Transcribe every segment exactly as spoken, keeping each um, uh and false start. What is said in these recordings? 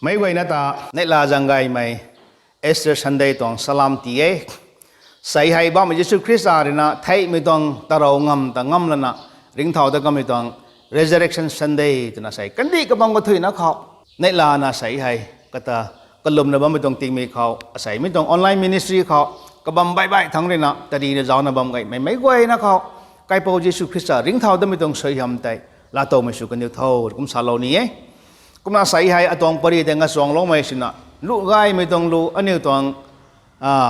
Meic guayna ta neihla zaeng gaymei Easter Sunday tuang salam ti e. Sei hei bammei Jisu Khrista rui na theihmei tuang tarou ngam ta ngam lana, ringcthau dat kamei tuang Resurrection Sunday twna sei kandih kabam kathuina khou neihlana sei hei kata kalumna bammei tuang tingmik khou, asei mi tuang online ministry khou kabam baih baih thangc rui na tarina zauna bam gaymei meic guayna khou Kaipouc Jisu Khrista ringcthau datmei tuang suaihiam tei laatowmei sw kaniw tho kum salou ni e. Kumna sei hei atuang pary tei ngachuangloumei swna, nuh gaymei tuang lu aniu tuang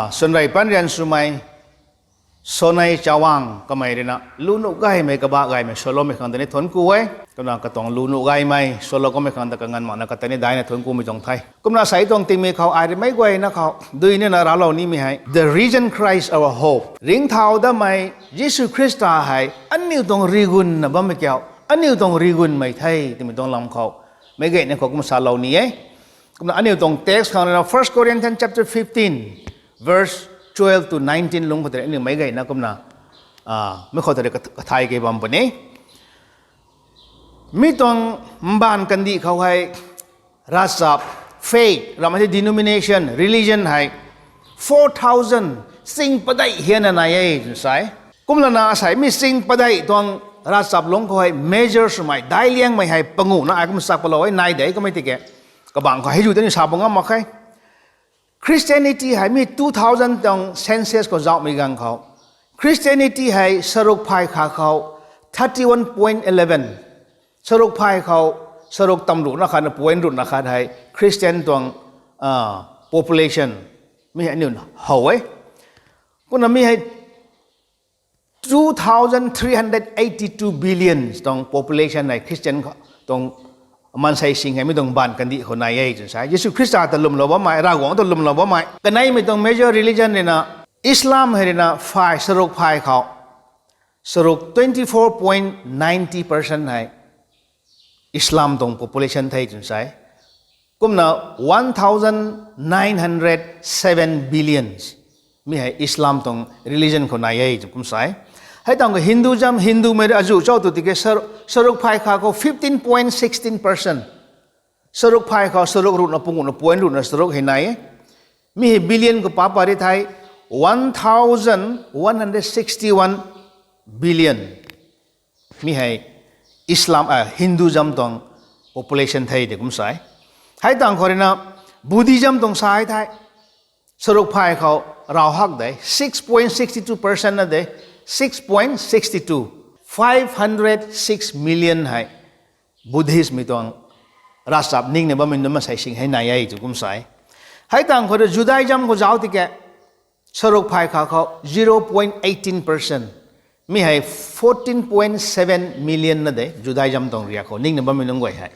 swnrei pan rian swmei Sonei Chawang kamei rui na lu nuh gaymei kabah gaymei swloumei khang tei ni thuanc ku e. Kumna katuang lu nuh gaymei swlou kamei khang ta kanganv makna kata ni daina thuanc kumei tuang the. Kumna sei tuang tingmik khou ai rui meic guayna khou dui nina raclou nimei hei, The Risen Christ, Our Hope. Ringcthau datmei Jisu Khrista hei aniu tuang rigunna bammei kiu, aniu tuang rigunmei the twmei tuang lam khou meic guayna khou kum salou ni e. Kumna aniu tuang text khang rui na First Corinthians chapter fifteen, verse twelve to nineteen lungc khou tei aniu meic guayna kumna mei khou tei kathay kei bam puni. Mi tuang mbaanv kandih khou hei ravchap, faith, ramei the denomination, religion hei four thousand sing padeih hianna nai e twna sa e. Kumlana asei mi sing padeih tuang ravchap lungc khou hei major swmei daic liangmei hei panguhna ai kum sak palou e nai de kumei tiki, kabangc khou hei zu tei ni sa bam ngam mak khe. Christianity hei mi two thousand tuang census khou zauhmei ganv khou Christianity hei saruk phay kha khou thirty one point eleven, saruk phay khou saruk tam ruhna khatna point ruhna khat hei Christian tuang population mi hei aniu how e. Kumna mi hei two thousand three hundred eighty two billion tuang population hei Christian tuang maansei sing hei mi tuang mbaanv kandih khou nai e twna sa e. Jisu Khrista ta lwmlou bammei, Ravguangc ta lwmlou bammei kaneimei tuang major religion rui na Islam hei rui na phay, saruk phay khou saruk twenty four point ninety percent hei Islam tuang population the twna sa e. Kumna one thousand nine hundred seven billions mi hei Islam tuang religion khou nai e twna kum sa e. Hei tuang khou Hinduism, Hindumei azuh cho tw tiki saruk phay kha khou fifteen point sixteen percent, saruk phay khou saruk ruhna panguhna point ruhna saruk hei nai e. Mi hei billion khou pa pary thei one thousand one hundred sixty one billion mi hei Islam, Hinduism tuang population the de kum sa e. Hei tuang khou rui na Buddhism tuang sa e thei saruk phay khou rav hak de six point sixty two percent na de, six point sixty two, five hundred six million hei Buddhistmei tuang ravchap ningna bammei nunc maansei sing hei nai e tw kum sa e. Hei tuang khou rui Judaism khou zauc tiki saruk phay kha khou zero point eighteen percent, mi hei fourteen point seven million na de Judaism tuang riak khou ningna bammei nunc guay hei.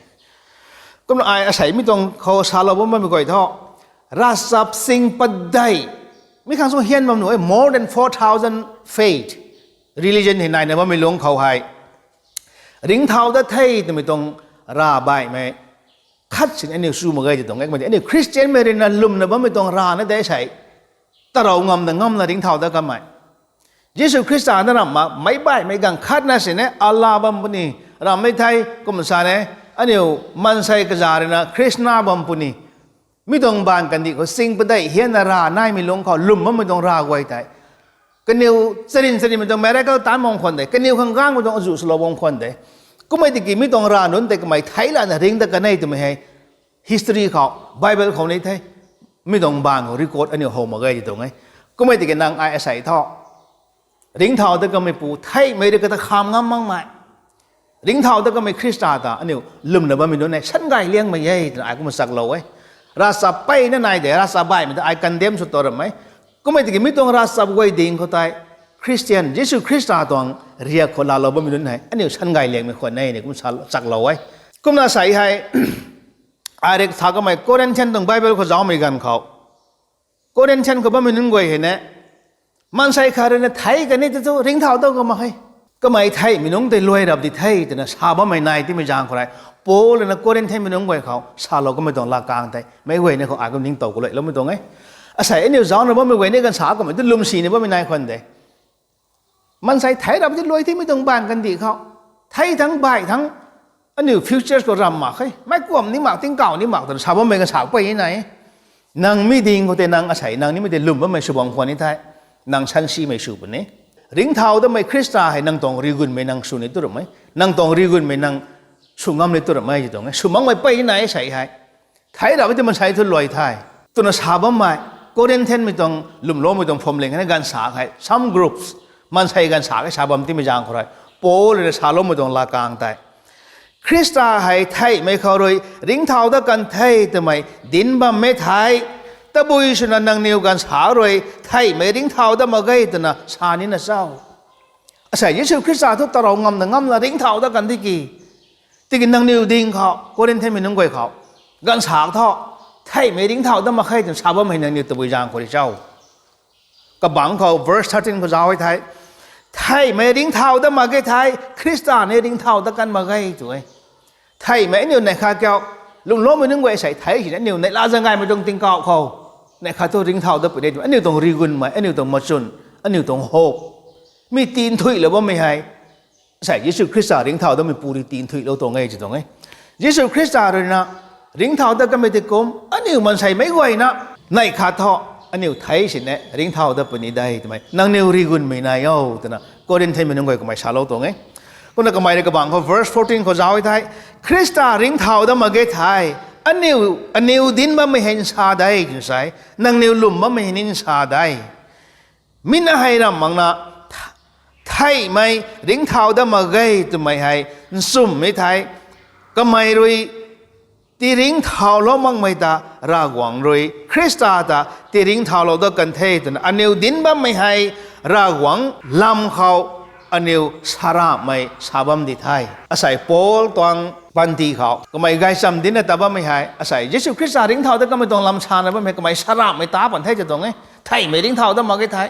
Kumna ai asei mi tuang khou salou bam bammei guay thu ravchap sing padeih mi khang sung hian bam nuh e, more than four thousand faith, religion hei naina bammei lungc khou hei ringcthau dat the twmei tuang ravbaihmei khat sini aniu chu mak ge ti tuang e. Kumna aniu Christianmei rui na lwmna bammei tuang rav na de sei tarou ngam na ngam na ringcthau dat kamei Jisu Khrista na ramh mak meic baihmei ganv khatna sini Allah bam puni, ramhmei thei kum sa ne, aniu maansei kaza rui na Krishna bam puni. Mi tuang mbaanv kandih khou sing padeih hianna rav naimei lungc khou lwm bammei tuang rav guay tei kaniw charyn charynmei tuang miracle taanc bam khwan de, kaniw khang gangmei tuang azuh swlou bam khwan de. Kummei tiki mi tuang rav nunc tei kamei theic lana ringc dat kan e twmei hei history khou, Bible khou ni the. Mi tuang mbaanv khou record aniu how mak ge ti tuang e. Kummei tiki nang ai asei thu ringcthau dat kameipu theihmei rui kata kham ngam makmei, ringcthau dat kamei Khrista ta aniu lwmna bammei nunc hei sangay liangmei e twna ai kumna chaklou e. Ravchap peyna nai de, ravchap baihmei ta ai condemn sw tou ramh e. Kummei tiki mi tuang ravchap guay ding khou tei Christian, Jisu Khrista tuang riak khou laalou bammei nunc hei aniu sangay liangmei khwan e ni kum chaklou e. Kumna sei hei ai rui sa kamei Corinthian tuang Bible khou zaumei ganv khou, Corinthian khou bammei nunc guay hei ne maansei khat rui na theic kan e ti thu ringcthau dat ka mak khe. Kamei theihmei nunc tei luai rap di the twna sa bammei nai timei zaeng khou rui Paul rui na Corinthianmei nunc guay khou salou kamei tuang latkaeng tei meic guay ni khou ai kum ningtow khou luailoumei tuang e. Asei aniu zauna bammei guay ni kan sa kamei tu lwmsini bammei nai khwan de. Maansei theic rap di luai themei tuang mbaanv kandih khou thei thangc baih thangc Aniu futures khou ramh mak khe, meic kuam ni mak, tingkauh ni mak twna sa bammei ganv sa pey ni nai. Nang mi ding khou tei nang asei, nang nimei tei lwm bammei sw bam khwan ni the. Nang sansimei sw puni. Ringcthau datmei Khrista hei nang tuang rigunmei nang sw ni tu ramh e. Nang tuang rigunmei nang sw ngam ni tu ramh e ti tuang e. Sw makmei pey ni nai asei hei. Thei ramh e tei maansei thu luai the twna sa bammei, Corinthianmei tuang lwmloumei tuang phuamling hei na ganv sa khe, some groups, maansei ganv sa khe sa bam timei zaeng khou rui, Paul rui na saloumei tuang laa kang tei, Khrista hei theihmei khou rui ringcthau dat kan the twmei dinc bammei thei, tabui swna nangniw ganv sa rui theihmei ringcthau dat mak ge twna sa nina cho? Asei Jisu Khrista thu tarou ngamna ngamna ringcthau dat kan di ki, tiki nangniw ding khou, Corinthianmei nunc guay khou, ganv sa thu, theihmei ringcthau dat mak khe twna sa bammei nangniw tabui zaeng khou rui cho? Kabangc khou verse thirteen khou zauc e thei, theihmei ringcthau dat mak ge thei, Khrista ni ringcthau dat kan mak ge tw e. Theihmei aniu neih khat kiu, lwmloumei nunc guay asei thei sini aniu neihla zaeng gaymei tuang tingkauh khou, neih khat thu ringcthau dat puni tw, aniu tuang rigunmei, aniu tuang machun, aniu tuang hope, mi tinthuilou bammei hei, asei Jisu Khrista ringcthau datmei pu rui tinthuilou tuang e ti tuang e. Jisu Khrista rui na ringcthau dat kanmei tei kum, aniu maansei meic guayna, neih khat thu, aniu thei sini ringcthau dat puni de twmei nangniw rigunmei nai o twna Corinthianmei nunc guay kamei salou tuang e. Kumna kamei rui kabangc khou verse fourteen khou zauc e thei, Khrista ringcthau dat mak ge thei, aniu, aniw dinc bammei hei nsa de twna sa e, nangniw lwm bammei hei ni nsa de. Mi na hei ramh makna, theihmei ringcthau dat mak ge twmei hei nchumhmei thei, kamei rui tiringcthaulou makmei ta Ravguangc rui, Khrista ta tiringcthaulou dat kan the twna aniw dinc bammei hei Ravguangc lam khou aniw saramhmei sa bam di the. Asei Paul tuang panty khou kamei gaychamv dincna ta bammei hei asei Jisu Khrista ringcthau dat kanmei tuang lam sana bammei hei kamei saramhmei ta pan the ti tuang e. Theihmei ringcthau dat mak ge thei,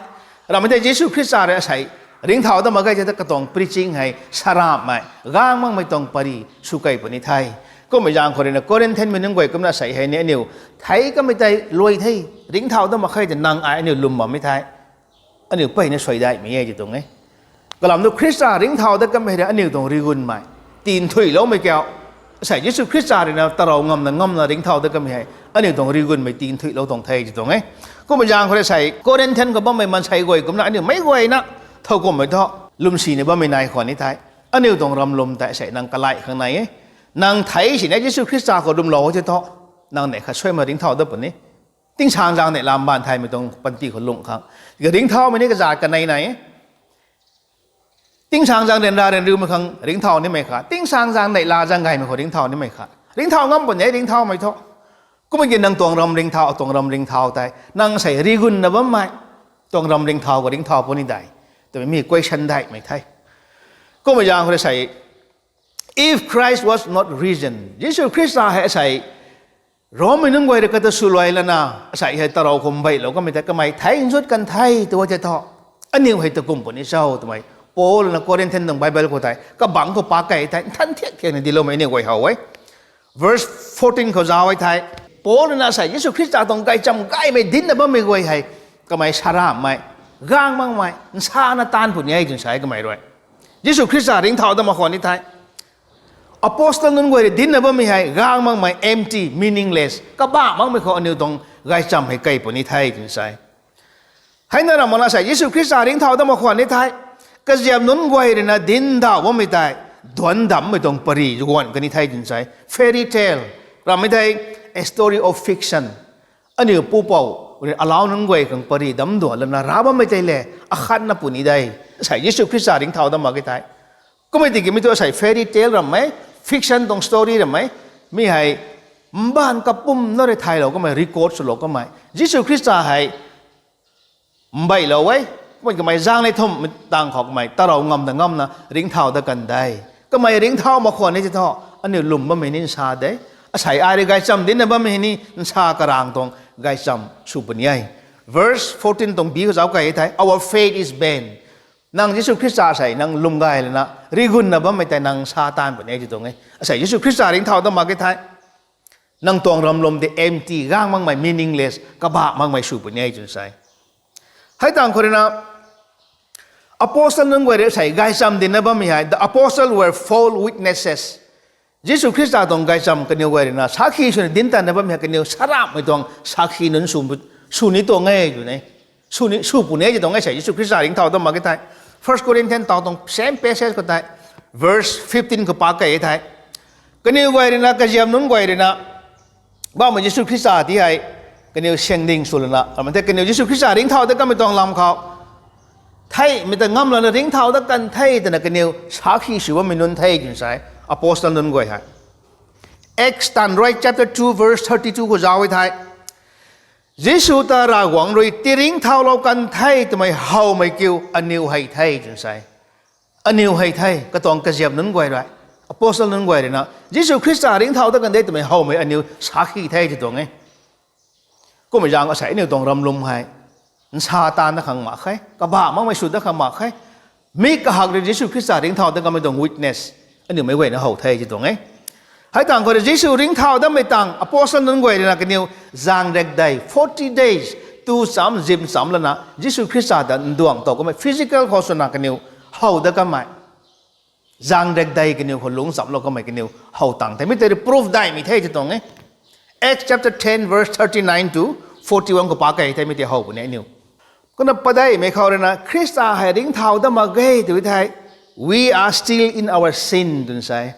ramhmei tei Jisu Khrista rui asei ringcthau dat mak ge thei ta katuang preaching hei saramhmei, gaeng makmei tuang pary sw key puni the. Kummei zaeng khou rui na Corinthianmei nunc guay kumna asei hei ni aniu thei kanmei tei luai the, ringcthau dat mak khe tei nang ai aniu lwm bammei thei, aniu peyna suai daihmei e ti tuang e. Kalam thu Khrista ringcthau dat kanmei rui aniu tuang rigunmei, tinthuiloumei kiu, asei Jisu Khrista rui na tarou ngamna ngamna ringcthau dat kanmei hei aniu tuang rigunmei tinthuilou tuang the ti tuang e. Kummei zaeng khou rui asei Corinthian khou bammei maansei guay kumna aniu meic guayna thowkumhmei thu lwmsini bammei nai khwan ni thei, aniu tuang ramlwm tei asei nang kalai khang nai e. Nang thei sini Jisu Khrista khou lwmlou ti thu, nang neih khat suaimei ringcthau dat puni. Tingsaengzaeng neihla mbaanv thaymei tuang panty khou lung khang, ringcthaumei ni kazat kanei nai e. Tingsaengzaeng ryanra ryanriumei khang ringcthau nimei kha, tingsaengzaeng neihla zaeng gaymei khou ringcthau nimei kha, ringcthau ngam puni e ringcthaumei thu. Kummei ki nang tuang ram ringcthau, atuang ram ringcthau tei nang sei rigunna bammei tuang ram ringcthau khou ringcthau puni de twmei mi question daihmei the. Kummei zaeng khou rui sei, if Christ was not risen, Jisu Khrista hei asei Rommei nunc guay rui kata swluai lana asei hei tarou khou mbeilou kanmei tei kamei thei nzut kan the tw tei thu, aniu hei ta kum puni cho twmei Paul na Corinthian tuang Bible khou tei kabangc khou pa key thei nthan thiak thiakna diloumei aniu guay how e. Verse fourteen khou zauc e thei, Paul na asei Jisu Khrista tuang gaychamv gaymei dincna bammei guay hei kamei saramhmei, gaeng makmei, nsana taanv puni e twna sa e kamei rui. Jisu Khrista ringcthau dat mak khwan ni thei, apostle nunc guay rui dincna bammei hei gaeng makmei, empty, meaningless, kabah makmei khou aniu tuang gaychamv hei key puni the twna sa e. Heina ramh makna asei Jisu Khrista ringcthau dat mak khwan ni thei, kaziap nunc guay rui na dinc ndauh bammei tei duanc damcmei tuang pary guan kan ni the twna sa e. Fairy tale, ramhmei tei a story of fiction. Aniu pupouc rui alau nunc guay khang pary damc duanc lana rav bammei tei le akhatna puni de, asei Jisu Khrista ringcthau dat mak ge thei. Kummei tiki mi thu asei fairy tale ramhmei, fiction tuang story ramhmei, mi hei mbaanv kapwm na rui thaylou kamei, record swlou kamei. Jisu Khrista hei mbeilou e, kummei kamei zaengnei thumh tang khou kamei tarou ngamna ngamna ringcthau dat kan de. Kamei ringcthau mak khwan ni ti thu, aniu lwm bammei ni nsa de. Asei ai rui gaychamv dincna bammei ni nsa karang tuang gaychamv sw puni e. Verse fourteen tuang bi khou zauc key thei, our faith is vain. Nang Jisu Khrista sei nang lwm gay lana rigunna bammei tei nang nsa taanv puni e ti tuang e. Asei Jisu Khrista ringcthau dat mak ge thei, nang tuang ramlwm tei empty, gaeng makmei, meaningless, kabah makmei sw puni e twna sa e. Hei tang khou rui na apostle nunc guay rui asei gaychamv dincna bammei hei, the apostle were false witnesses. Jisu Khrista tuang gaychamv kaniw guay rui na sakhi swna dinc tanna bam hei kaniw saramhmei tuang sakhi nunc sw, sw ni tuang e tw ne. Sw ni, sw puni e ti tuang e sei Jisu Khrista ringcthau dat mak ge thei. First Corinthians tau tuang same passage khou tei, verse fifteen khou pa kei thei, kaniw guay rui na, kaziap nunc guay rui na, bammei Jisu Khrista ti hei, kaniw syangding sw lana, amei the kaniw Jisu Khrista ringcthau dat kanmei tuang lam khou theihmei ta ngam lana ringcthau dat kan the twna kaniw sakhi sw bammei nunc the twna sa e, apostle nunc guay hei. Acts tan rui chapter two verse thirty two khou zauc e thei, Jisu ta Ravguangc rui tiringcthaulou kan the twmei howmei kiu aniw hei the twna sa e. Aniw hei the, katuang kaziap nunc guay rui, apostle nunc guay rui na, Jisu Khrista ringcthau dat kan de twmei howmei aniw sakhi the ti tuang e. Kummei zaeng asei aniu tuang ramlum hei nsa taanv dat khang mak khe, kabah makmei sw dat khang mak khe. Mi kahak rui Jisu Khrista ringcthau dat kanmei tuang witness aniu meic guayna how the ti tuang e. Hei tangv khou rui Jisu ringcthau datmei tangv apostle nunc guay rui na kaniw zaeng rekdei forty days tu chamc zim chamc lana Jisu Khrista ta nduang tow kanmei physical khou swna kaniw how dat kanmei zaeng rekdei kaniw khou lungc chamclou kanmei kaniw how tang the. Mi tei rui proof daihmei the ti tuang e. Acts chapter ten verse thirty nine to forty one khou pa kei thei mi tei how puni aniu. Kumna padeihmei khou rui na Khrista hei ringcthau dat mak ge tw thei, we are still in our sin twna sa e.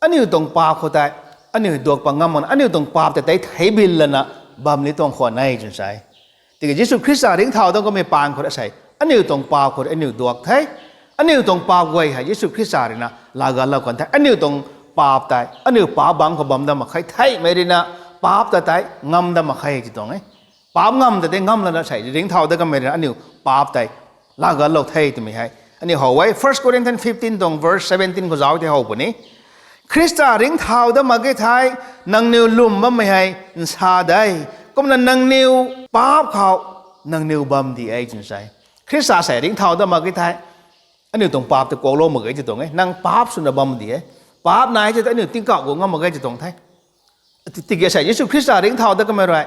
Aniu tuang paap khou tei aniu duak pat ngam makna aniu tuang paap ta tei theic bin lana bam ni tuang khwan e twna sa e. Tiki Jisu Khrista ringcthau dat kanmei paan khou rui asei aniu tuang paap khou rui aniu duak the. Aniu tuang paap guay hei Jisu Khrista rui na laaganlou kan the. Aniu tuang paap tei aniu paap bangc khou bam dat mak khe, theihmei rui na paap ta tei ngam dat mak khe ti tuang e. Paap ngam ta tei ngam lana asei ringcthau dat kanmei rui na aniu paap tei laaganlou the twmei hei aniu how e. First Corinthians fifteen tuang verse seventeen khou zauc tei how puni. Khrista ringcthau dat mak ge thei, nangniw lwm bammei hei nsa de. Kumna nangniw paap khou nangniw bam di e twna sa e. Khrista sei ringcthau dat mak ge thei, aniu tuang paap ta kuaklou mak ge ti tuang e. Nang paap swna bam di e. Paap nai the ta aniu tingkauh guang ngam mak ge ti tuang the. Tiki asei Jisu Khrista ringcthau dat kanmei rui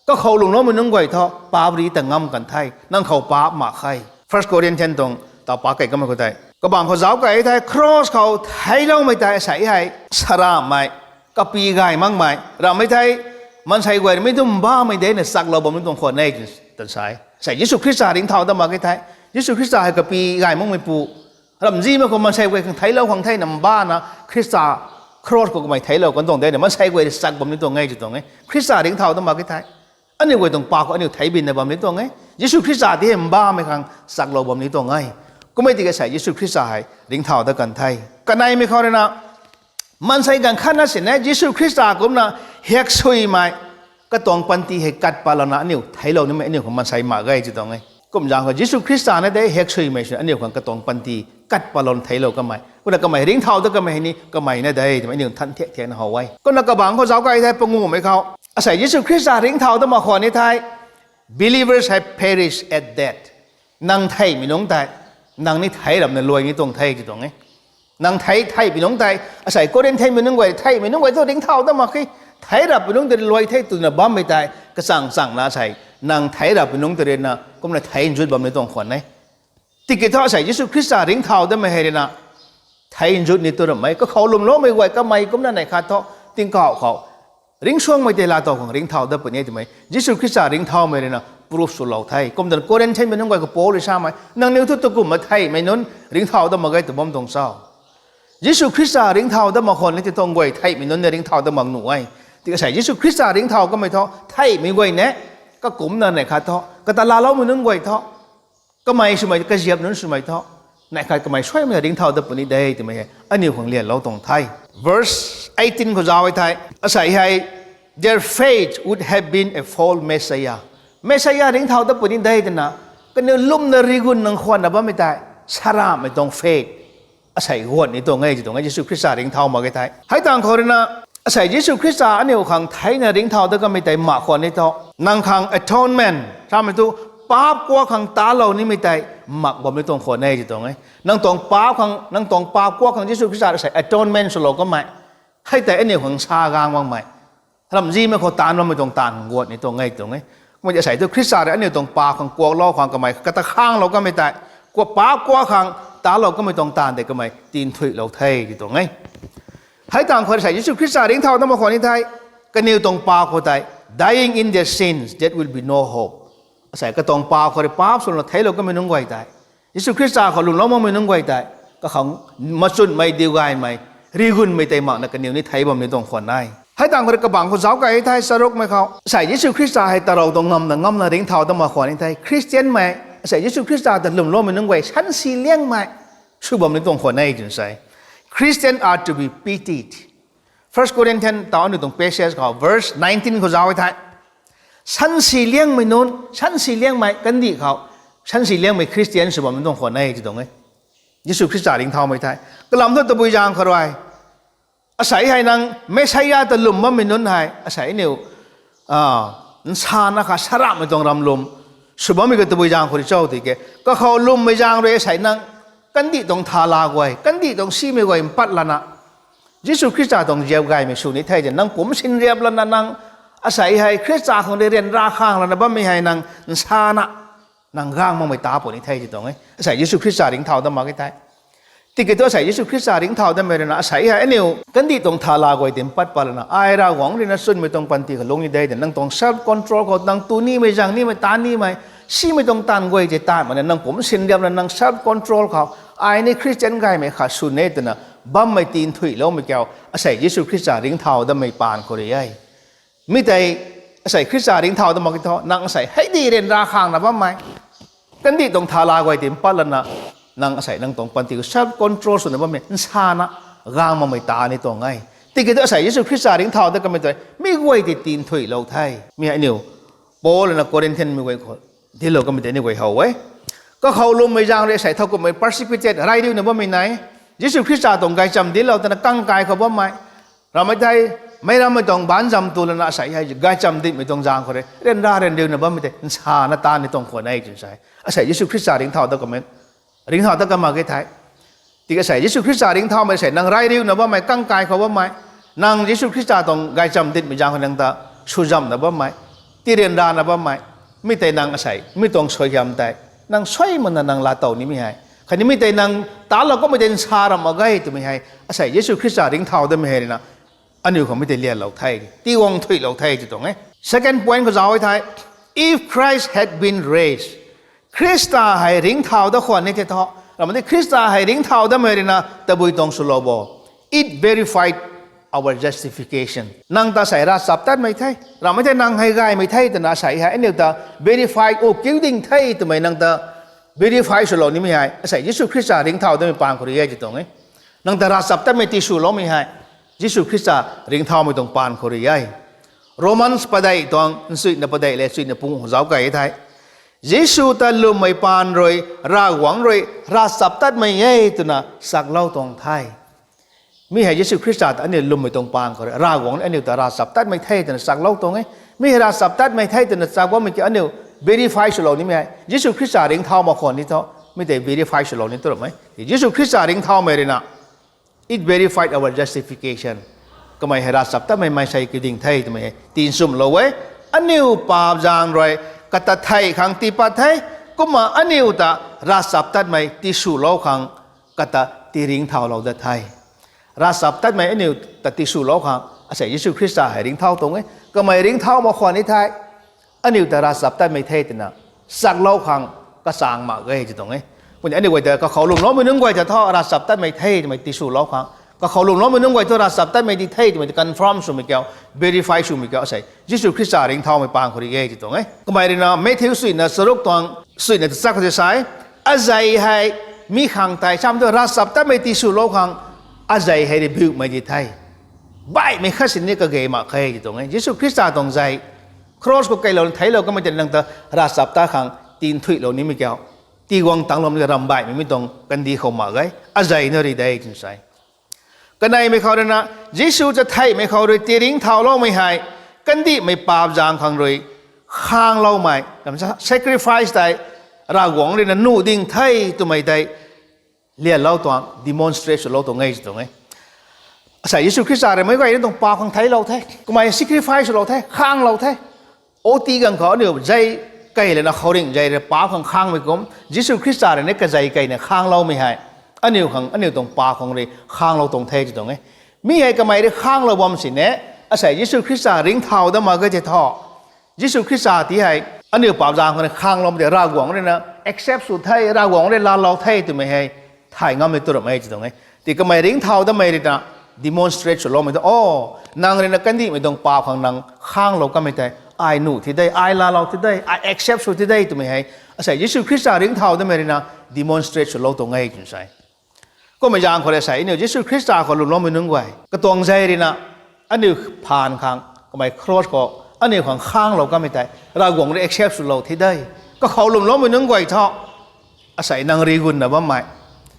kakhou lwmloumei nunc guay thu paap ri ta ngam kan the, nang khou paap mak khe. First Corinthians tuang tau pa kei kanmei khou tei kabangc khou zauc kei thei, cross khou theicloumei tei asei hei saramhmei, kapy gay makmei ramhmei thei, maansei guay rui mi tumbammei de na chaklou bam ni tuang khwan e twna sa e. Asei Jisu Khrista ringcthau dat mak ge thei, Jisu Khrista hei kapy gay makmeipu ramhzimei khou maansei guay khang theiclou khang thei na mbana Khrista cross khou kamei theiclou kan tuang de na maansei guay rui chak bam ni tuang e ti tuang e. Khrista ringcthau dat mak ge thei aniu guay tuang paap khou aniu theic bin na bam ni tuang e. Jisu Khrista ti hei mbamei khang chaklou bam ni tuang e. Kummei tiki asei Jisu Khrista hei ringcthau dat kan the. Kaneimei khou rui na maansei ganv khatna sini Jisu Khrista kumna hiaksuimei katuang panty hei kat patlouna aniu theiclou nimei aniu khang maansei mak ge ti tuang e. Kum zaeng khou Jisu Khrista na de hiaksuimei sw aniu khang katuang panty kat patlouna theiclou kamei. Kumna kamei ringcthau dat kamei hei ni kamei na de twmei aniu than thiak thiakna how e. Kumna kabangc khou zauc kei thei panguhmei khou asei Jisu Khrista ringcthau dat mak khwan ni thei, believers have perished at death. Nang theihmei nungc tei, nang ni theic ramna luai ni tuang the ti tuang e. Nang thei, theihmei nungc tei, asei Corinthianmei nunc guay, theihmei nunc guay thu ringcthau dat mak khe, theic rapmei nungc tei luai the twna bammei tei kachang changna asei nang theic rapmei nungc tei rui na kumna theic nzut bam ni tuang khwan e. Tiki thu asei Jisu Khrista ringcthau datmei hei rui na theic nzut ni tu ramhmei, kakhou lwmloumei guay kamei kumna neih khat thu tingkauh khou ringcsuangmei tei laatow khang ringcthau dat puni e twmei Jisu Khrista ringcthaumei rui na proof swlou the. Kumtana Corinthianmei nunc guay khou Paul rui samei, nangniw thu takumhna theihmei nunc ringcthau dat mak ge tw bam tuang cho? Jisu Khrista ringcthau dat mak khwan ni ti tuang guay theihmei nunc ni ringcthau dat mak nuh e. Tiki asei Jisu Khrista ringcthau kamei thu theihmei guay ne, kakumcna neih khat thu kata laaloumei nunc guay thu, kamei swmei, kaziap nunc swmei thu neih khat kamei suaimei ringcthau dat puni de twmei hei aniu khang lyanlou tuang the. Verse eighteen khou zauc e thei, asei hei, their faith would have been a false Messiah. Messiah ringcthau dat puni de twna kaniw lwmna rigun nang khwanna bammei tei saramhmei tuang faith asei guat ni tuang e ti tuang e. Jisu Khrista ringcthau mak ge thei, hei tangv khou rui na asei Jisu Khrista aniu khang theicna ringcthau dat kamei tei mak khwan ni thu, nang khang atonement samei thu paap kuak khang talou nimei tei mak bam ni tuang khwan e ti tuang e. Nang tuang paap khang, nang tuang paap kuak khang Jisu Khrista asei atonement swlou kamei, hei tei aniu khang sa gang makmei, ramhzimei khou taanv bammei tuang taanv guat ni tuang e tuang e. Kumna asei thu Khrista rui aniu tuang paap khang kuaklou khang kamei kata khanglou kamei tei, paap kuak khang talou kamei tuang taanv tei kamei tinthuilou the ti tuang e. Hei tangv khou rui asei Jisu Khrista ringcthau dat mak khwan ni thei, kaniw tuang paap khou tei, dying in their sins, that will be no hope. Asei katuang paap khou rui paap swna theiclou kamei nunc guay tei, Jisu Khrista khou lwmlou makmei nunc guay tei, kakhang machunmei, diugaymei, rigunmei tei makna kaniw ni thei bam ni tuang khwan e. Hei tangv khou rui kabangc khou zauc key thei, charukmei khou asei Jisu Khrista hei tarou tuang ngamna ngamna ringcthau dat mak khwan ni thei, Khristianmei, asei Jisu Khrista ta lwmloumei nunc guay sansi liangmei sw bam ni tuang khwan e twna sa e. Christians are to be pitied. First Corinthians taw aniu tuang passage khou verse nineteen khou zauc e thei, sansi liangmei nunc, sansi liangmei kandih khou, sansi liangmei Khristian sw bam ni tuang khwan e ti tuang e. Jisu Khrista ringcthaumei thei, kalam thu tabui zaeng khou rui, asei hei nang Messiah ta lwm bammei nunc hei asei aniu nsana kha saramhmei tuang ramlum sw bammei ka tabui zaeng khou rui cho tiki, kakhou lwmmei zaeng rui asei nang kandih tuang thala guay, kandih tuang simei guay mpat lana, Jisu Khrista tuang ziap gaymei sw ni the twna nang pumc sinriap lana nang, asei hei Khrista khang rui ryanra khang lana bammei hei nang nsana, nang gang makmei ta puni the ti tuang e. Asei Jisu Khrista ringcthau dat mak e thei, tiki thu asei Jisu Khrista ringcthau datmei rui na asei hei aniu kandih tuang thala guay ti mpat pat lana, ai Ravguangc rui na chwnmei tuang panty khou lungc ni de twna nang tuang self control khou nang tu nimei, zang nimei, taan nimei, simei tuang taanv guay tei taanv makna nang pumc sinriap lana nang self control khou, ai ni Khristian gaymei khat sw e twna bammei tinthuihloumei kiu asei Jisu Khrista ringcthau datmei paan khou rui e. Mi tei, asei Khrista ringcthau dat mak e thu nang asei hei di ryanra khangna bammei, kandih tuang thala guay ti mpat lana, nang asei nang tuang panty khou self control swna bammei nsana, gang makmei ta ni tuang e. Tiki thu asei Jisu Khrista ringcthau dat kamei tei mi guay tei tinthuihlou the. Mi hei aniu Paul na Corinthianmei guay khou dinclou kamei tei ni guay how e. Kakhou lwmmei zaeng rui asei thowkumhmei persecuted, reyriuna bammei nai, Jisu Khrista tuang gaychamv dinclou twna kangkai khou bammei, ramei thei, meic rammei tuang baanc zam tu lana asei hei gaychamv dincmei tuang zaeng khou rui ryanra ryanriuna bammei tei nsana taan ni tuang khwan e twna sa e. Asei Jisu Khrista ringcthau dat kamei, ringcthau dat ka mak e thei, tiki asei Jisu Khrista ringcthaumei asei nang reyriuna bammei, kangkai khou bammei, nang Jisu Khrista tuang gaychamv dincmei zaeng khou nang ta swzamhna bammei, tiryanrana bammei, mi tei nang asei mi tuang suaihiam tei nang suai makna nang laatow nimei hei, khatni mi tei nang talou kummei tei nsa ramh mak ge twmei hei asei Jisu Khrista ringcthau datmei hei rui na aniu khou mi tei lianlou the, tiguang thuilou the ti tuang e. Second point khou zauc e thei, if Christ had been raised, Khrista hei ringcthau dat khwan ni the thu, ramei tei Khrista hei ringcthau datmei rui na tabui tuang swlou bo, it verified our justification. Nang ta asei ravchaptatmei the, ramei tei nang hei gaymei the twna asei hei aniu ta verify, o kiu ding the twmei nang ta verify swlou nimei hei asei Jisu Khrista ringcthau datmei paan khou rui e ti tuang e. Nang ta ravchaptatmei tiswloumei hei Jisu Khrista ringcthaumei tuang paan khou rui e. Romans padeih tuang nchuina padeih le nchuina pung khou zauc key e thei, Jisu ta lwmmei paan rui Ravguangc rui ravchaptatmei e twna chaklou tuang the. Mi hei Jisu Khrista ta aniu lwmmei tuang paan khou rui Ravguangc aniu ta ravchaptatmei the twna chaklou tuang e. Mi hei ravchaptatmei the twna chak bammei kiu aniu verify swlou nimei hei Jisu Khrista ringcthau mak khwan ni thu, mi tei verify swlou ni tu ramei. Jisu Khrista ringcthaumei rui na, it verified our justification. Kamei hei ravchaptatmei maansei kiu ding the twmei hei tinchumhlou e. Aniu paap zaeng rui kata theih khang tii pat the, kumna aniu ta ravchaptatmei tiswlou khang kata tii ringcthaulou dat the. Ravchaptatmei aniu ta tiswlou khang asei Jisu Khrista hei ringcthau tuang e. Kamei ringcthau mak khwan ni thei, aniu ta ravchaptatmei the twna chaklou khang kachang mak ge ti tuang e. Kumna aniu guay ta kakhou lwmloumei nunc guay ta thu ravchaptatmei the twmei tiswlou khang, kakhou lwmloumei nunc guay thu ravchaptatmei di the twmei ta confirm swmei kiu, verify swmei kiu asei Jisu Khrista ringcthaumei paan khou rui e ti tuang e. Kamei rui na Matthew nchuina charuk tuang nchuina tachat khou tei sa e, azei hei mi khang tei cham tu ravchaptatmei tiswlou khang, azei hei rui biumei di the. Baihmei khat sini kage mak khe ti tuang e. Jisu Khrista tuang zei, cross khou keylou theiclou kamei tei nang ta ravchaptat khang tinthuilou nimei kiu, tiguang tangclou ni ramh baihmei mi tuang kandih khou mak ge, azei na rui de twna sa e. Kaneimei khou rui na, Jisu ta theihmei khou rui tii ringcthauloumei hei kandihmei paap zaeng khang rui khangloumei, sacrifice tei Ravguangc rui na nuh ding the twmei tei lianlou tuang, demonstrate swlou tuang e ti tuang e. Asei Jisu Khrista rui meic guay ni tuang paap khang theiclou the, kamei sacrifice swlou the, khanglou the. Oti ganv khou aniu zei key lana khouringh zei rui paap khang khangmei kum, Jisu Khrista rui ni kazei keyna khangloumei hei aniu khang, aniu tuang paap khang rui khanglou tuang the ti tuang e. Mi hei kamei rui khanglou bam sini, asei Jisu Khrista ringcthau dat mak ge tei thu, Jisu Khrista ti hei aniu paap zaeng khou rui khangloumei tei Ravguangc rui na accept sw the, Ravguangc rui laalou the twmei hei thay ngammei tu ramh e ti tuang e. Ti kamei ringcthau datmei rui na demonstrate swloumei tu, o, nang rui na kandihmei tuang paap khang nang khanglou kamei tei, ai nuh thi de, ai laalou thi de, ai accept sw thi de twmei hei, asei Jisu Khrista ringcthau datmei rui na demonstrate swlou tuang e twna sa e. Kummei zaeng khou rui asei aniu Jisu Khrista khou lwmloumei nunc guay katuang zei rui na, aniu phaan khang kamei cross khou aniu khang khanglou kamei tei Ravguangc rui accept swlou thi de. Kakhou lwmloumei nunc guay thu, asei nang rigunna bammei,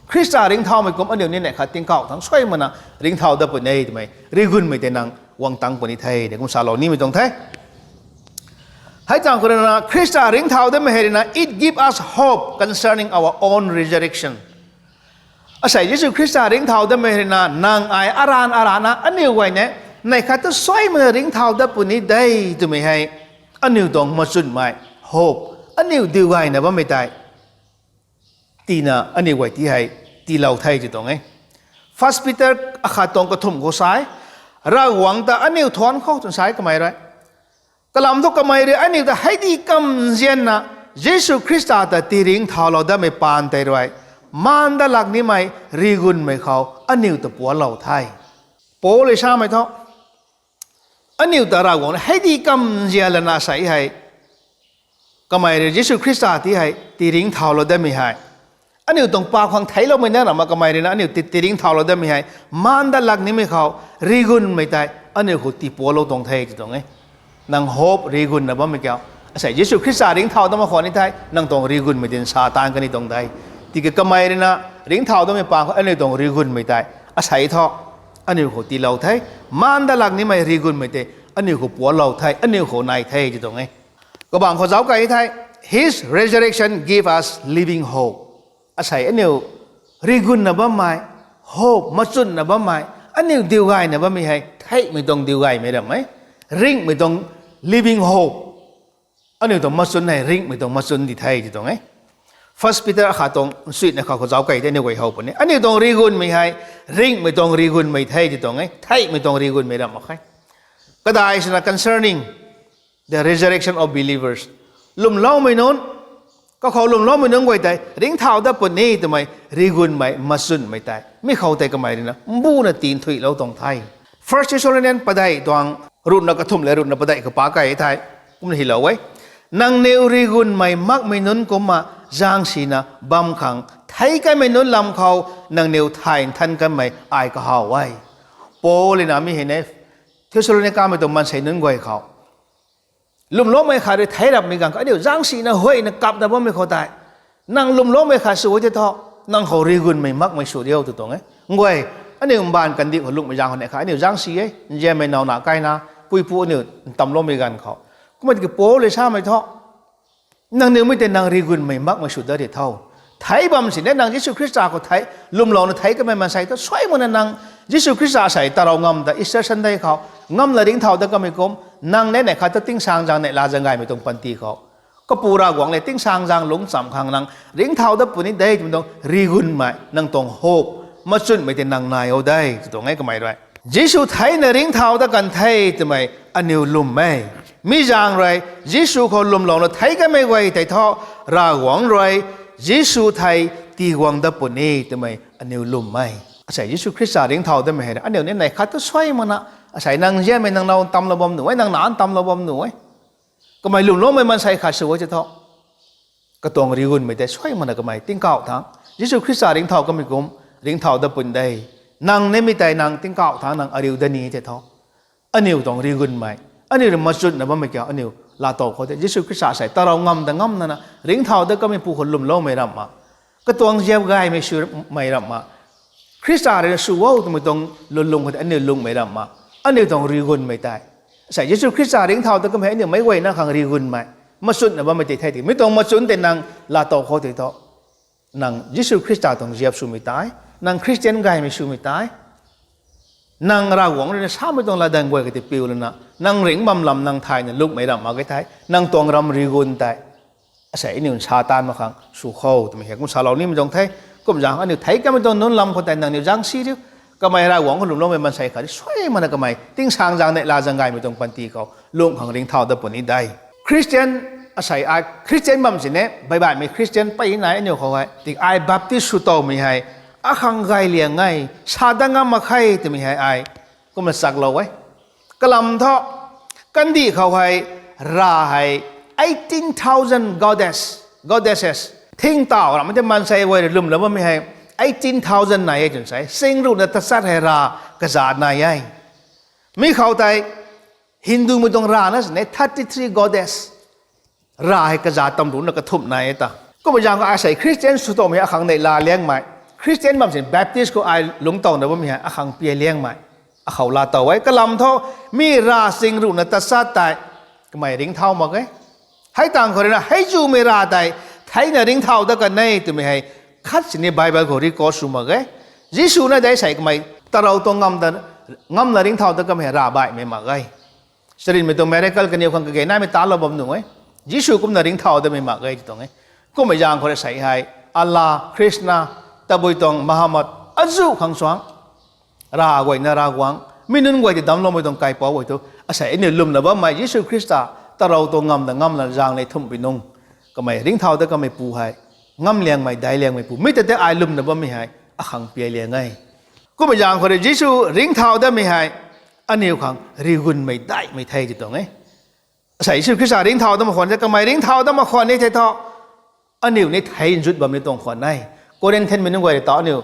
Khrista ringcthaumei kum aniu ni neih khat tingkauh thangc suai makna ringcthau dat puni e twmei rigunmei tei nang guang tang puni the, de kum salou nimei tuang the. Hei tangv khou rui na Khrista ringcthau datmei hei rui na, it give us hope concerning our own resurrection. Asei Jisu Khrista ringcthau datmei hei rui na, nang ai arana arana aniu guay ni neih khat tu suai makna ringcthau dat puni de twmei hei aniu tuang machunmei hope, aniu diu gayna bammei tei tina aniu guay ti hei tiilou the ti tuang e. First Peter akhat tuang kathumh khou sa e, Ravguangc ta aniu thuanc khou twna sa e kamei rui. Kalam thu kamei rui aniu ta hei di kamzianna Jisu Khrista ta tiringcthaulou datmei paan tei rui, maan dat lak nimei rigunmei khou aniu ta puanclou the. Paul rui samei thu, aniu ta Ravguangc rui hei di kamzian lana asei hei kamei rui Jisu Khrista ti hei tiringcthaulou datmei hei, aniu tuang paap khang theicloumei na ramh mak kamei rui na aniu ti tiringcthaulou datmei hei, maan dat lak nimei khou rigunmei tei aniu khou tipuanclou tuang the ti tuang e. Nang hope rigunna bammei kiu, asei Jisu Khrista ringcthau dat mak khwan ni thei nang tuang rigunmei tin sa taanv kan ni tuang de. Tiki kamei rui na ringcthau datmei paan khou aniu tuang rigunmei tei asei thu aniu khou tiilou the, maan dat lak nimei rigunmei tei aniu khou puanclou the, aniu khou nai the ti tuang e. Kabangc khou zauc key thei, His resurrection give us living hope. Asei aniu rigunna bammei, hope machunna bammei, aniu diu gayna bammei hei theihmei tuang diu gaymei ramh e, ringhmei tuang living hope. Aniu tuang machun hei ringhmei tuang machun di the ti tuang e. First Peter akhat tuang nsuina kha khou zauc key the aniu guay how puni. Aniu tuang rigunmei hei ringhmei tuang rigunmei the ti tuang e, theihmei tuang rigunmei ramh mak khe. Kadai swna concerning the resurrection of believers. Lwmloumei nunc, kakhou lwmloumei nunc guay tei ringcthau dat puni twmei rigunmei machunmei tei mi khou tei kamei rui na mbuna tinthuilou tuang the. First Thessalonian padeih tuang ruhna kathumh le ruhna padeih khou pa key thei, kumna hylou e. Nangniw rigunmei makmei nunc kumna zaeng sina bam khang theic kanmei nunc lam khou nangniw thay nthan kanmei ai kahaw e. Paul rui na mi hei ne, Thessalonikamei tuang maansei nunc guay khou lwmloumei khat rui theic rapmei ganv khou aniu zaeng sina huayna kapna bammei khou tei, nang lwmloumei khat sw e tei thu, nang khou rigunmei makmei sw riu tw tuang e. Nguay, aniu mbaanv kandih khou lungmei zaeng khou neih kha aniu zaeng si e, nzianmei naw na kaina, puipu aniu ntamloumei ganv khou. Kumna tiki Paul rui samei thu, nangniwmei tei nang rigunmei makmei sw dat ri tho. Theic bam sini nang Jisu Khrista khou thei, lwmlouna theic kanmei maansei thu suai makna nang Jisu Khrista asei tarou ngam ta Easter Sunday khou ngamna ringcthau dat kanmei kum, nang ne neih khat ta tingsaengzaeng neih laa zaeng gaymei tuang panty khou Kapu Ravguangc le tingsaengzaeng lungc cham khang nang ringcthau dat puni de twmei tuang rigunmei, nang tuang hope machunmei tei nang nai o de tw tuang e kamei rui. Jisu theina ringcthau dat kan the twmei aniu lwm e. Mi zaeng rui Jisu khou lwmlouna theic kanmei guay tei thu, Ravguangc rui Jisu thei tiguang dat puni twmei aniu lwm e. Asei Jisu Khrista ringcthau datmei hei aniu ni neih khat tu suai makna, asei nang nzianmei nang naw ntamlou bam nuh e, nang na ntamlou bam nuh e. Kamei lwmloumei maansei khat sw e tei thu, katuang rigunmei tei suai makna kamei tingkauh thangc Jisu Khrista ringcthau kanmei kum ringcthau dat puni de. Nang nimei tei nang tingkauh thangc nang ariu dat ni tei thu, aniu tuang rigunmei, aniu rui machunna bammei kiu aniu laatow khou tei Jisu Khrista asei tarou ngam ta ngamna na ringcthau dat kanmei pu khou lwmloumei ramh mak, katuang ziap gaymei swmei ramh mak, Khrista rui sw o twmei tuang lwnlung khou tei aniu lungmei ramh mak, aniu tuang rigunmei tei, asei Jisu Khrista ringcthau dat kanmei aniu meic guayna khang rigunmei, machunna bammei tei the tiki mi tuang machun tei nang laatow khou tei thu, nang Jisu Khrista tuang ziap swmei tei, nang Khristian gaymei swmei tei, nang Ravguangc rui na samei tuang latdanv guay kati piu lana nang ringc bam lam nang thayna lungmei ramh mak e thei, nang tuang ram rigun tei asei aniu nsa taanv mak khang sw khou twmei hei kum salou nimei tuang the. Kum zaeng aniu theic kanmei tuang nunc lam khou tei nangniw zaeng si riu, Kamei Ravguangc khou lwmloumei maansei khat suai mana kamei tingsaengzaeng neihla zaeng gaymei tuang panty khou lung khang ringcthau dat puni de. Christian, asei ai Christian bam sini, baihbaihmei Christian pey nai aniu khou hei. Tiki ai Baptist sw towmei hei akhang gay liang e, sa dat ngam mak khe twmei hei ai kumna chaklou e. Kalam thu, kandih khou hei, rav hei, eighteen thousand goddess, goddesses, thingtauh ramh tei maansei guay rui lwmlou bammei hei, eighteen thousand nai e twna sa e, sing ruhna tachat hei rav kazat nai e. Mi khou tei, Hindumei tuang rav na sini thirty three goddess, rav hei kazat tam ruhna kathumh nai e ta. Kumna zaeng khou asei Christian sw towmei akhang neihla liangmei, Christian bam sini Baptist khou ai lungc towna bammei hei akhang pia liangmei, akhou laa tow e. Kalam thu, mi rav sing ruhna tachat tei kamei ringcthau mak e. Hei tangv khou rui na, hei zumei rav tei theina ringcthau dat kan e twmei hei khat sini Bible khou record sw mak e. Jisu na dei sei kamei tarou tuang ngam ta, ngamna ringcthau dat kamei hei rav baihmei mak e. Charynmei tuang miracle kaniw khang kage naimei talou bam nuh e. Jisu kumna ringcthau datmei mak e ti tuang e. Kumna zaeng khou rui sei hei, Allah, Krishna, tabui tuang Muhammad, azuh khang suang, rav guayna Ravguangc, mi nunc guay tei damcloumei tuang kaipouc guay thu, asei aniu lwmna bammei Jisu Khrista, tarou tuang ngam ta ngamna zaeng nei thumhpui nung, kamei ringcthau dat kameipu hei, ngam liangmei, daic liangmeipu, mi ta tei ai lwmna bammei hei akhang pia liang e. Kumna zaeng khou rui Jisu ringcthau datmei hei aniu khang rigunmei daihmei the ti tuang e. Asei Jisu Khrista ringcthau dat mak khwan e, kamei ringcthau dat mak khwan ni thei thu, aniu ni thei nzut bam ni tuang khwan e. Corinthianmei nunc guay rui ta aniu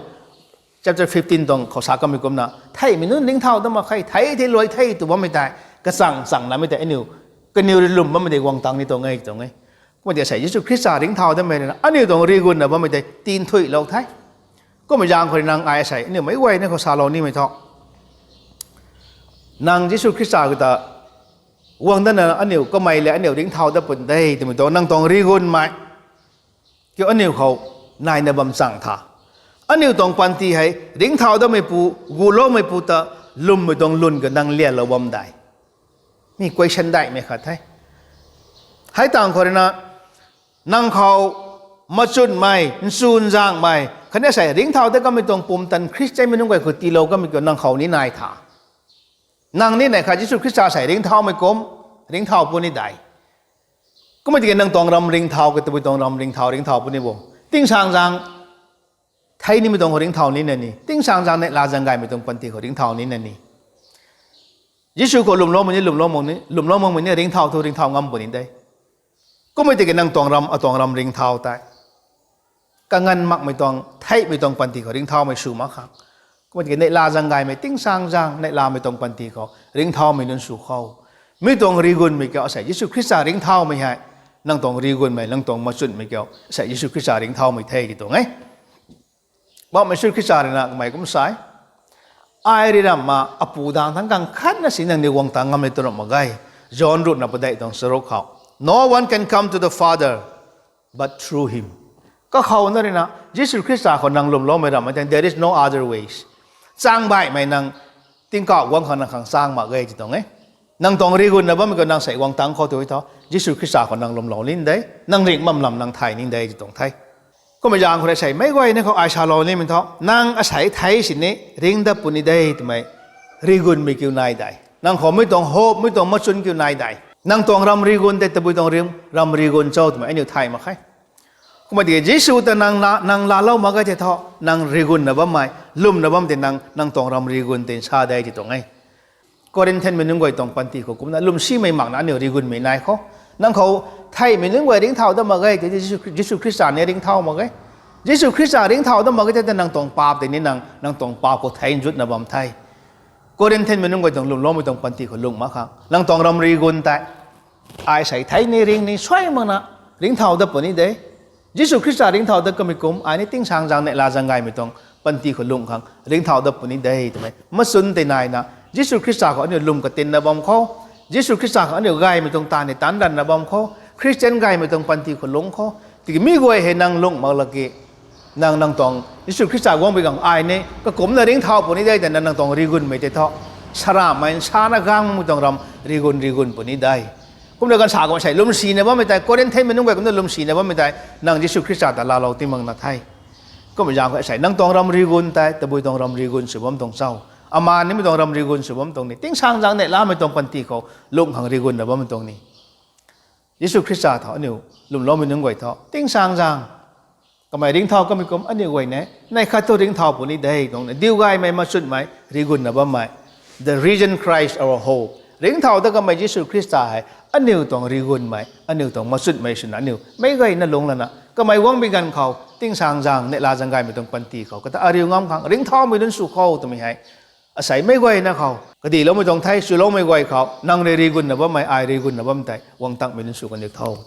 chapter fifteen tuang khou sa kamei kumna, theihmei nunc ringcthau dat mak khe, thei thei luai the tw bammei tei, kachang chang namei tei aniu, kaniw rui lwm bammei tei guang tang ni tuang e ti tuang e. Kumna tiki asei Jisu Khrista ringcthau datmei rui na aniu tuang rigunna bammei tei tinthuilou the. Kumna zaeng khou rui nang ai asei aniu meic guay ni khou salou nimei thu, nang Jisu Khrista khou ta guang datna aniu kamei lev aniu ringcthau dat pun de twmei tuang nang tuang rigunmei kiu aniu khou naina bam chang tha. Aniu tuang panty hei ringcthau datmeipu, guloumeipu ta lwmmei tuang lun kha nang lianlou bam de? Mi question daihmei khat the. Hei tangv khou rui na, nang khou machunmei, nchunzaenghmei khatni asei ringcthau dat kamei tuang pumtan Khristianmei nunc guay khou tiilou kamei kiu nang khou ni nai tha. Nang ni neih khat Jisu Khrista sei ringcthaumei kum, ringcthau puni de? Kumna tiki nang tuang ram ringcthau kha tabui tuang ram ringcthau, ringcthau puni bo? Tingsaengzaeng thei nimei tuang khou ringcthau nina ni, tingsaengzaeng neihla zaeng gaymei tuang panty khou ringcthau nina ni. Jisu khou lwmloumei ni, lwmlou mak ni, lwmlou makmei ni ringcthau thu ringcthau ngam puni de. Kumna tiki nang tuang ram, atuang ram ringcthau tei kanganv makmei tuang, theihmei tuang panty khou ringcthaumei sw mak khang, kumna tiki neihla zaeng gaymei, tingsaengzaeng neihlamei tuang panty khou ringcthaumei nunc sw khou, mi tuang rigunmei kiu asei Jisu Khrista ringcthaumei hei, nang tuang rigunmei, nang tuang machunmei kiu asei Jisu Khrista ringcthaumei the ti tuang e. Bauhmei Jisu Khrista rui na kamei kum sa e, ai rui ramh ma Apu daeng thangc khang khatna si nangniw guang tang ngam e twna mak ge. John ruhna padeih tuang charuk khou, No one can come to the Father but through him. Kakhou na rui na Jisu Khrista khou nang lwmloumei ramh ma tei, there is no other ways. Chang baihmei nang tingkauh guang khang nang khang chang mak ge ti tuang e. Nang tuang rigunna bammei khou nang sei guang tang khou tu tho, Jisu Khrista khou nang lwmlou ni de, nang ringh bam lam nang thay ni de ti tuang the. Kumna zaeng khou rui sei meic guay ni khou ai salou nimei thu, nang asei thei sini ringc dat puni de twmei rigunmei kiu nai de? Nang khou mi tuang hope, mi tuang machun kiu nai de? Nang tuang ram rigun tei tabui tuang ram, ram rigun cho twmei aniu thay mak khe. Kumna tiki Jisu ta nang la, nang laalou mak ge thei thu, nang rigunna bammei, lwmna bam tei nang, nang tuang ram rigun tei nsa de ti tuang e. Corinthianmei nunc guay tuang panty khou kumna lwmsimei makna aniu rigunmei nai khou, nang khou theihmei nunc guay ringcthau dat mak ge tei, Jisu, Jisu Khrista ni ringcthau mak ge. Jisu Khrista ringcthau dat mak ge thei ta nang tuang paap tei ni nang, nang tuang paap khou thei nzutna bam the. Corinthianmei nunc guay tuang lwmloumei tuang panty khou lung mak khang, nang tuang ram rigun tei ai sei thei ni ringc ni suai makna ringcthau dat puni de. Jisu Khrista ringcthau dat kamei kum ai ni tingsaengzaeng neihla zaeng gaymei tuang panty khou lung khang ringcthau dat puni de twmei machun tei naina, Jisu Khrista khou aniu lwm katinna bam khou, Jisu Khrista khou aniu gaymei tuang taanv ni taanc ranvna bam khou, Khristian gaymei tuang panty khou lung khou, tiki mi guay hei nang lung mak laki, nang, nang tuang Jisu Khrista guangpui khang ai ni kakumcna ringcthau puni de twna nang tuang rigunmei tei thu, saramhmei nsana gangmei tuang ram rigun, rigun puni de. Kumna ganv sa kumna sei lwmsina bammei tei, Corinthianmei nunc guay kumna lwmsina bammei tei, nang Jisu Khrista ta laalou ti makna the. Kummei zaeng khou asei nang tuang ram rigun tei tabui tuang ram rigun sw bam tuang cho? Amaan nimei tuang ram rigun sw bam tuang ni, tingsaengzaeng neihlamei tuang panty khou lung khang rigunna bammei tuang ni. Jisu Khrista tho aniu lwmloumei nunc guay tho tingsaengzaeng kamei ringcthau kamei kum aniu guay ne neih khat thu ringcthau puni de tuang ni, diu gaymei machutmei rigunna bammei, the risen Christ our hope, ringcthau ta kamei Jisu Khrista hei aniu tuang rigunmei, aniu tuang machutmei swna aniu meic guayna lungc lana kamei guangmei ganv khou tingsaengzaeng neihla zaeng gaymei tuang panty khou kata ariu ngam khang ringcthaumei nunc sw kho twmei hei asei meic guayna khou kadiloumei tuang the. Swloumei guay khou nang rui rigunna bammei, ai rigunna bam tei guang tangmei nunc sw kan diu tho.